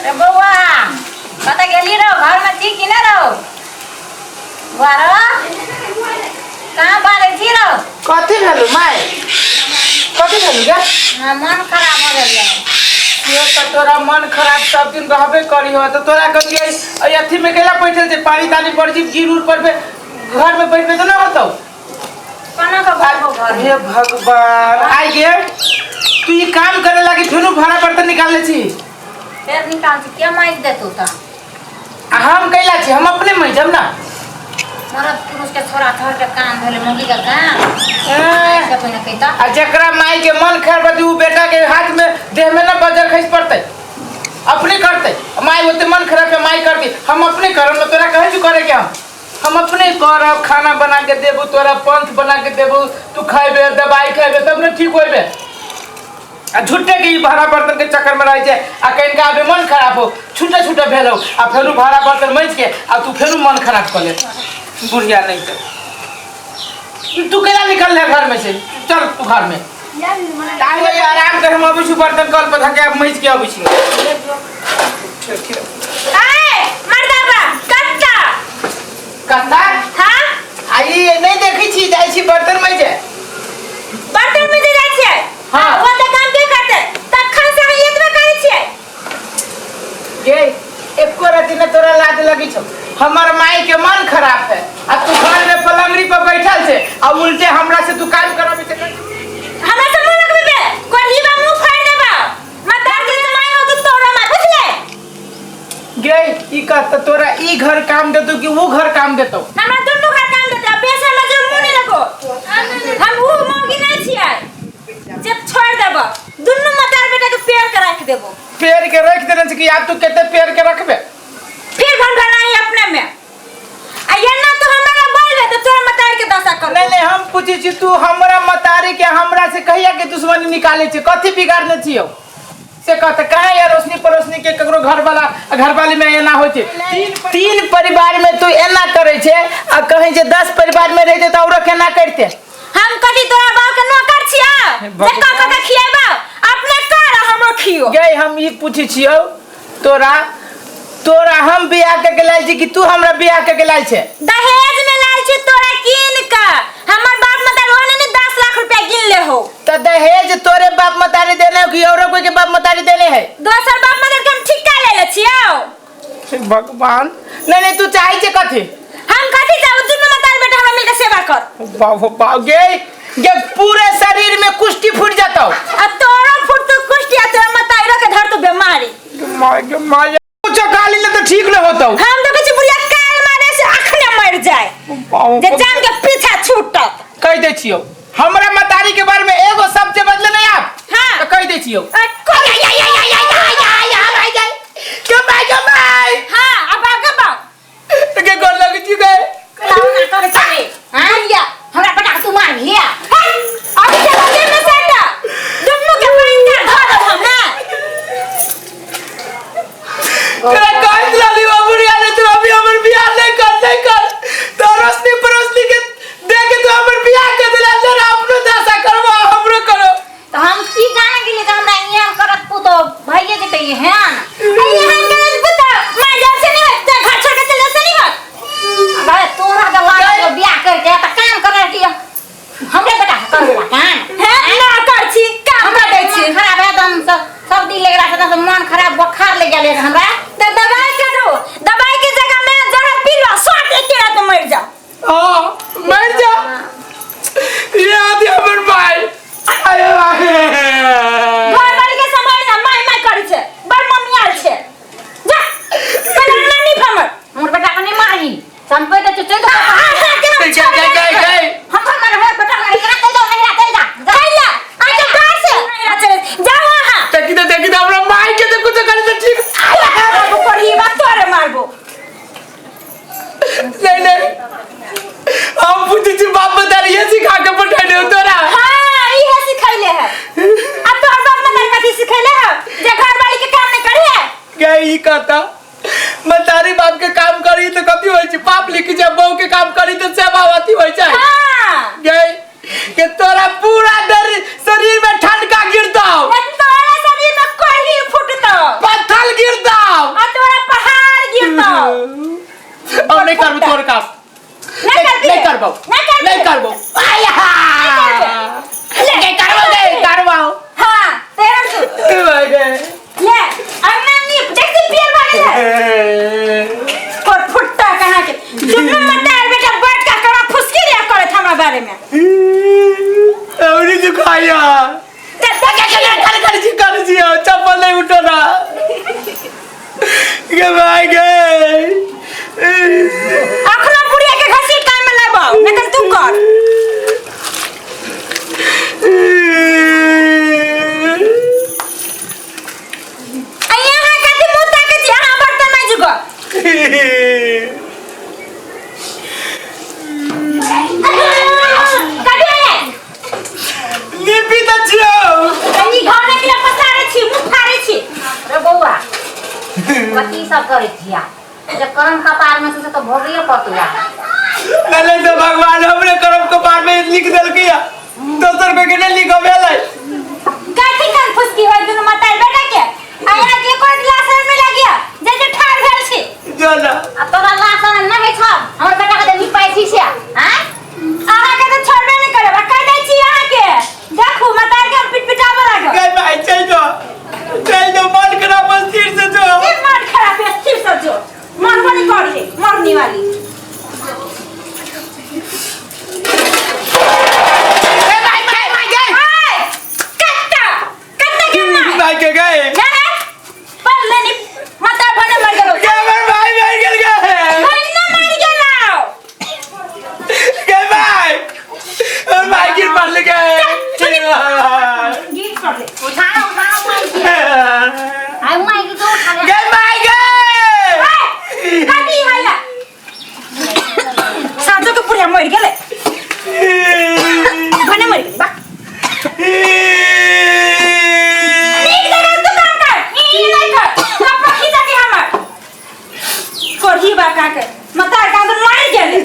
रे बौआ, कतऽ गेली रौ? घरमे छी कि नहि रौ? बौआ रौ, कहाँ बाजै छी रौ? कथी भेलू माय? कथी भेलू गे? हाँ, मन खराब हो गेल यौ। से तऽ तोरा मन खराब सब दिन रहबे करी हो। तऽ तोरा कहलियै एहि अथीमे कैला बैठल छै? पानी तानी पड़ जी, गिर उर पड़बे, घरमे बैठबे तऽ नहि होतौ। कोना कऽ बैठबो घरमे? हे भगवान, आइ गे तू ई काम करे लागी फेनो भाड़ा बर्तन निकालने छी? फेर निकाल छी, के मारि देतौ तऽ? आ हम कैला छी? हम अपने मरि ना। मरद पुरुष के छोड़ा छोड़ के काम भेलै मौगी के काम। एह, से पहिने कहिता। आ जकरा माई के मन खराब रहतै उ बेटा के हाथ में देह में ना बजर खसि पड़तै, अपने करतै। माई होते मन खराब है, माई करती, हम अपने करब ना। तोरा कहै छी करे के? हम अपने करब। खाना बना के देबू तोरा, पंथ बना के देबू, तू खैबे, दवाई खैबे, तब ने ठीक होइबे। आ झूठे के ई भाड़ा बर्तन के चक्कर में रहे छै। आ कनिका अभी मन खराब हो, छूटे छूटे भेल हो, आ फेरू भाड़ा बर्तन मजि के आ तू फेरू मन खराब कऽ ले। बुढ़िया नहीं तो तू केना निकल रहे घर में से? चल तू घर में ताहि आराम कर, हम अबै छी। बर्तन कल पर धके मजि के अबै छी। ए मर्दाबा कत्ता? कत्ता? हाँ। आ ई नहि देखै छी, जाइ छी बर्तन मजै। बर्तन में जाइ छियै? हाँ। वो तऽ काम के करतै? तखन से हम एतबे करै छियै। गे, एको रति ने तोरा लाज लगी छौ? हमर माई के मन खराब है आ तू घर में पलंगड़ी पर बैठल छे आ उल्टे हमरा से तू काम कराबे छे। हमरा से मुंह लगबे बे, कोढ़ीबा मुंह फाड़ देबा। मतार के माय हो तो तोरा माय बुझले। गे, ई कहत तोरा ई घर काम देतो कि वो घर काम देतो? हमरा दुनू घर काम देते। बेस हमरा जो मुंह नहीं लगो, हम ऊ मौगी नहीं छियै जे छोड़ देबो। दुनू मतार बेटा के पेड़ के रख देबो। पेड़ के रख देने छै कि आब तू कते पेड़ के रखबे? फिर भनभनाई अपने में आ ये ना तो हमरा बोलबे तो तोरा मतार के दशा कर। नहीं नहीं, हम पूछै छी, तू हमरा मतारी के हमरा से कहिया के दुश्मनी निकाले छै? कथी बिगाड़ने छियौ से कहते? कहाँ यार रोशनी पड़ोसनी के ककरो घर वाला घरवाली में एना होइ छै? तीन परिवार में तू एना करै छै आ कहीं जे 10 परिवार में रहिते तऽ औरो केना करते? हम कथी तोरा बाप के नौकर छिया जे कह कह के खियाबा? अपने कर आ हमरो खियो। गे, हम ई पूछै छियौ तोरा, तोरा हम बियाह के लायल छी कि तू हमरा बियाह के लायल छै? दहेज में लायल छी तोरा कीन के। हमर बाप मतारी ओहने ने 10 लाख रुपया गिन ले हो। त दहेज तोरे बाप मतारी देने हो कि औरो कोई के बाप मतारी देने है? दोसर बाप मतारी के हम ठिक्का ले ले छियो। भगवान, नहीं नहीं, तू चाहे छे कथी? हम कथी चाहू? दुनू मतारी बेटा हमरा मिलके सेवा कर। बाप बाप, गे गे, पूरे शरीर में कुष्टी फूट जाता। आ तोरो फुटतो कुष्टी आ तोरा मतारी के धर तो बीमारी। माय गे my, कुछ गाली ले तो ठीक न होता। हम तो किछु बुढ़िया काल मारे से अखने मर जाए जे जान के पीछा छूटत। कह दे छियो, हमरा मतारी के बारे में एगो शब्द बदले नहीं आप। हाँ। तो कह दे छियो। आ, कोई या या या या या या या भाई जाय के भाई के भाई। हाँ, अब आगे बाप तो के गोर लग छी गए। लाओ ना करे छे। हां, बुढ़िया हमरा बेटा के तू मारबिही? अब चलो दे में साटा दुन्नू के पानी का धर देब हम ना। तोरा कहत रहली बाबू रे, अरे तू अभी हमर बियाह नहीं कर, नहीं कर, तो रोशनी परोसनी के दे के तू हमर बियाह कर देला। जरा अपनो दशा करबो, हमरो करो। तो हम की जाने गेली तऽ हमरा एहन करत पुतो भइए जेतै एहन। एहन करत पुतो मार जाब से नहीं होत, घर छोड़ के चल जाब से नहीं होत। अरे तोरा जब लागल बियाह करके तऽ काम करे कि हमरे बेटा के करबे काम? हैं, ना कर छी काम हमरा कर दै छी। मन खराब है एकदम, सब सर्दी लग रहा है, मन खराब, बुखार लग गेल हमरा। त दवाई करो, दवाई के जगह में जहर पी लो, स्वाद एके रात में मर जाओ। हाँ, मर जा। ये आदि हमर भाई, अरे भाई। घर वाली के संभाल ना, माय माय करै छै, बड़ मम्मी आल छै। जा पहिले अपना नहीं हमर। हमर बेटा के नहीं मारी, संपै दे चल जा। आ, आ, के हम गई, छोड़े गई, नहीं। गई, गई। हम हमर है बेटा के एकरा चल जाओ, नहिरा चल जा। कैला आ के डर से नहिरा चले जाओ अहाँ। देखी तो, देखी तो, हमरा माई के तो कुछ करे तो ठीक। मारबो पढ़ी बात तोरे मारबो। नहीं नहीं, हम पूछे छी बाप बता रही है सिखा के पठाने हो तोरा? हाँ, इहे सिखैले है। आ तोहर बाप मतारी कथी सिखैले है जे घर वाली के काम नहीं करी है? गई ई कहता, मतारी बाप के काम करी तो कथी होइ छै? पाप लिखी छै। बहू के काम करी तो सेवा अथी होइ छै। हाँ। गई के तोरा पूरा दर शरीर में ठनका गिरतौ। तोरा शरीर में कोढ़ी फुटतौ। पत्थर गिरतौ। नहीं करबो तोर काम। नहीं करबी। नहीं करबो। नहीं करबी। नहीं करबो। आया नहीं करबो, नहीं करबो। हां, तेरा तू भाई गे। ले अंगना नीप देख से पियर भागे है और फुट्टा कहाँ के दुनू मतार बेटा बैठ के करा फुसकी रिया करे हमरा बारे में। अरे दुखाया ते कर कर जी कर जी चप्पल नहीं उठो ना गे भाई गे। अखनो बुढ़िया के घसीट कान में लाबो नहीं तो तू कर। आ यहाँ कथी मुँह ताकै छी? अहाँ बर्तन माजि गऽ। कभी आए? लिपि त छियौ। ई घर नहि किला पसारै छी, मुँह फाड़ै छी। रे बौआ, कथी सब करै छिया? जब करम कपार में से तो भोगैये पड़तौ। नहीं तो भगवान हमरे करम कपार में लिख देलकै या दोसर पे के नहीं लिखो भेलै। कथी कान फुसकी होय दुनू मतार बेटा के? आ यहाँ के एको गिलास में लगिया जे जे ठाढ़ भेल छी। जो ना। आ तोरा लासन नहि होइ छौ, हमर बेटा के तऽ निपाइ छी से आँय? अहाँ के तऽ छोड़बे नहि करब आ कहि दै छी अहाँ के देखू मतार के हम पिटपिटाबऽ लागब। गए भाई चल जो चल जो मन खराब स्थिर से जो। की मन खराब है स्थिर से जो मरबो नहीं करिए मरने वाली। ए भाई भाई भाई गए। आय कत्ता कत्ता के मार भाई के गए। ना पर लेनी मतार भने मर गेलो। गए हमर भाई मर गेल गए। भन्ने मर गेलो। गए भाई और भाई गिर पड़ले गए। गिर पड़ले। उठा उठा माई के, आइ माई के तो उठा ले। गए भाई गए। आय कथी हैला साँचो के बुढ़िया मर गेलै भने मर गेलै बा। नीक जगह तू काम कर, ई नहि कर कपड़ा खींचा के हमर कोढ़ी बा का के मतार का तो मर गेलै।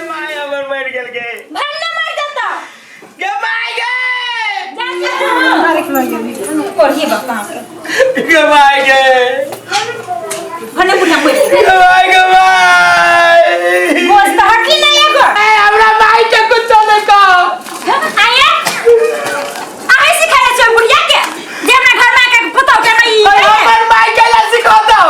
भाई हमर मर गेल गए। भन्ने मर जेतौ। गए भाई गए। जा कोढ़ी बा कहाँ के गए भाई गए। भने बुढ़िया मर गेलै। गए भाई गए भाई। गोस तऽ हटली नहि एगो। ए हमरा भाई के कुछ नहीं कहो। आया अहीं सिखाय छियै बुढ़िया के जे हमरा घर में आके पुतहु के हमरा ई अरे हमर माई के ला सिखा दो।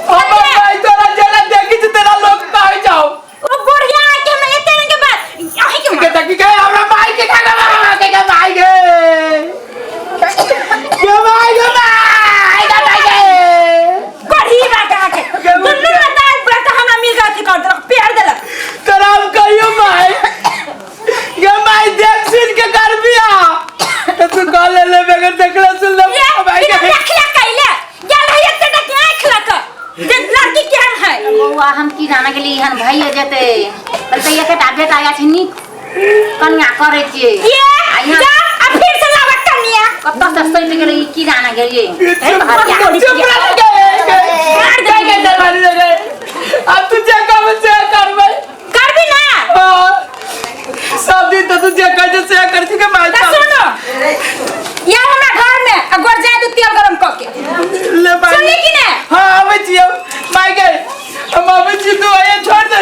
हमर माई तोरा जेना देखी छी तेरा लोग कहै जाओ। ओ बुढ़िया आके हमरा एते रंग के बात अहीं के के देखी के हमरा माई के का के के माई गे। के माई गे माई के माई गे। कोढ़ी बा कहाँ के दुनू मतार बेटा हमरा मिल के अथी कर देलक पेड़ देलक। तोरा हम कहियो माई गे माई देख सुन के कर बिया तो तू कह ले ले बगैर देखले सुन ले ये भाई के। देखला कैले गेल है एते तक आँख लक जे लड़की केहन है। बौआ, हम की जाने गेली एहन भइए जेतै। कहलकै एकटा बेटा अछि नीक कनिया करै छियै। ये आ यहाँ जा आ फिर से लाबत कनिया। कतऽ से सटि गेलै ई की जाने गेलियै। चुप रह गए गए गए दरवाजे गए। अब तू जे कहबै से करबै। करबी ना। हाँ। सब दिन तो तू जे कहै से कर छी के माई। तऽ सुनो या हमरा घर में आ गोर जाय दू तेल गरम कऽ के ले माई। सुनली कि ने? हाँ आबै छी हम माई गए हम आबै छी तू आइए छोड़ दे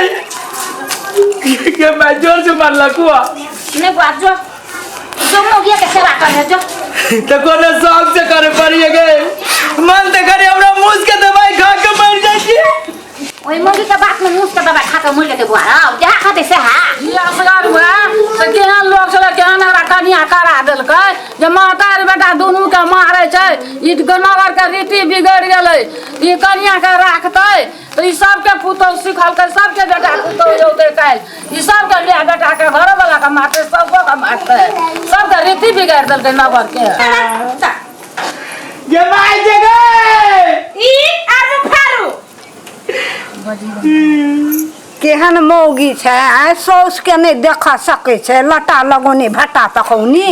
के माई जोर से मारलक हुआ। नहि बौआ, जो जो मौगिया के सेवा कर जो। तो कोनो शौक से करे पड़िए गए मन तो करे हमरा मूस के दवाई खा के मर जाइ छी। ओहि मौगी के बात में मूस के दवाई खा के मरि जेतै बौआ रौ, जहाँ खतै सेहा। असगर हुआ तऽ केहन लोक छलै केहन ओकरा कनिया करा देलकै जे महतारी बेटा दुनूके मारै छै। ई नगर के रीति बिगड़ि गेलै। ई कनियाके राखतै तऽ ई सबके पुतहु सिखलकै, सबके बेटा पुतहु औतै काल्हि। ई सबके माय बेटाके घरोवलाके मारतै, सबके मारतै, सबके रीति बिगाड़ि देलकै नगरके। गे माई जे गए ई आरू फारू केहन मौगी छै आइ साउस के नहि देख सकै छै, लटा लगौनी भट्टा पकौनी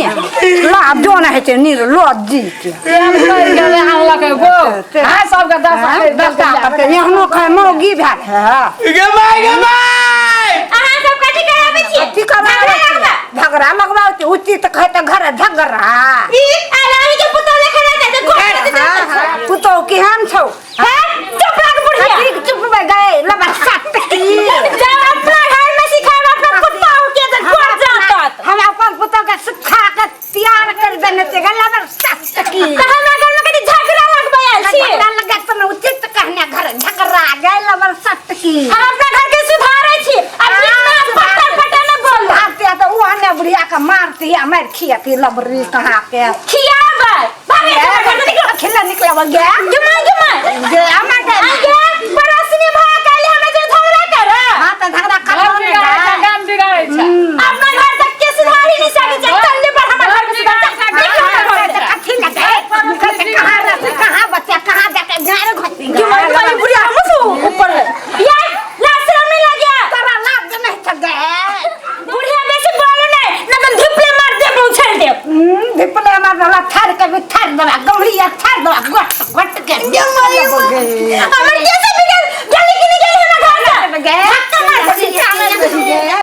लाभ जोन होइ छै निर्लज्जी के। केहन करि गेलै आनलकै गो आ सबके दशा करि दशा देलकै। करतै एहनो खाय मौगी भेल है। गे माई गे माई अहाँ सब कथी कराबै छी? कथी कराबै छी? झगड़ा लगबाबै छी, उचित कहै तऽ घर झगड़ा। ई आलाही के पुतहु लेखा रहतै तऽ गोड़ हाँ, देतै। हाँ, पुतहु केहन छौ? हैं? चुप रह बुढ़िया। कथी चुप भए गए लबा सट की। हम अपना घर के सुधारै छी आ बीच में पट्टा पट्टा न बोल। सुधारते तऽ ओहने बुढ़िया के मारती आ मारि खियती लबरी कहाँ के। खियाबै भाभी, घर से निकलो। खिला निकलब गे।